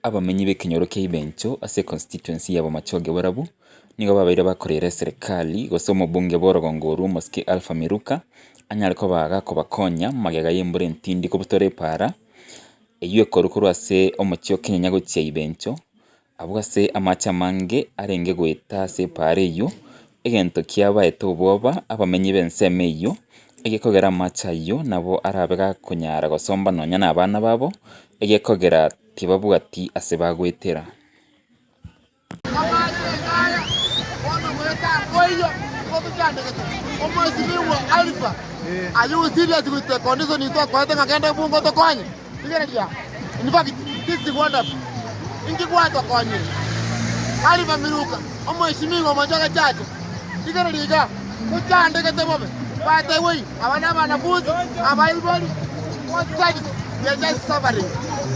Abamenyi b'ekenyoro kia Ibencho ase econstituency ya Bomachoge Borabu nigo babeire bakorera eserekari gose omobunge bw'orogongo orwo omosike Alpha Miruka anyare koba gakobakonya magega y'embura entindi kobutora epaara eywo ekorwa korwa ase omochie o Kenyenya gochia Ibencho Abwo ase amache amange arenge goeta ase epaara eyio, egento kiabaete obwoba abamenyi b'ensemo eyio, egekogera amache ayio nabo arabe gakonyara gosomba nonya nabana babo, egekogera tibabwati ase bagoetera. Amache ngaya, bono goeta nkoiyo, nigo tochandegete. Omwesimigwa Alifa, are you serious with the condition itokoete ng'a genda ebunge otokonye? Rigereria, in fact, this is wonderful. Inki gwatokonyire? Alifa Miruka, omwesimigwa omochoge chache. Rigereria iga, tochandegete bobe. By the way, aba nabanafunzi, abaibori, both sides, we are just suffering.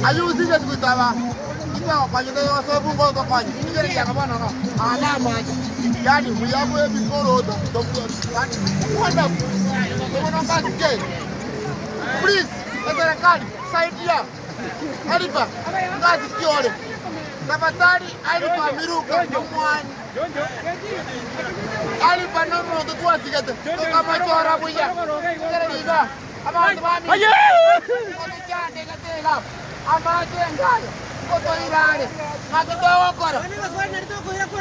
Are you serious with our Intwagokonyete gose obunge otokonye? Rigereria iga bono iga, aya namache. Yaani buya bwa ebikoroto, yaani wonderful. Bono ngasike. Please. Eserekari, saidia Alifa ngasi ki ore? Tafadhali Alifa Miruka omwani. Alifa nomonto twasigete tokamochora buya. Rigereria iga abanto baminto ngotochandegete iga amache ngayo ngotoira are. Naki togokora?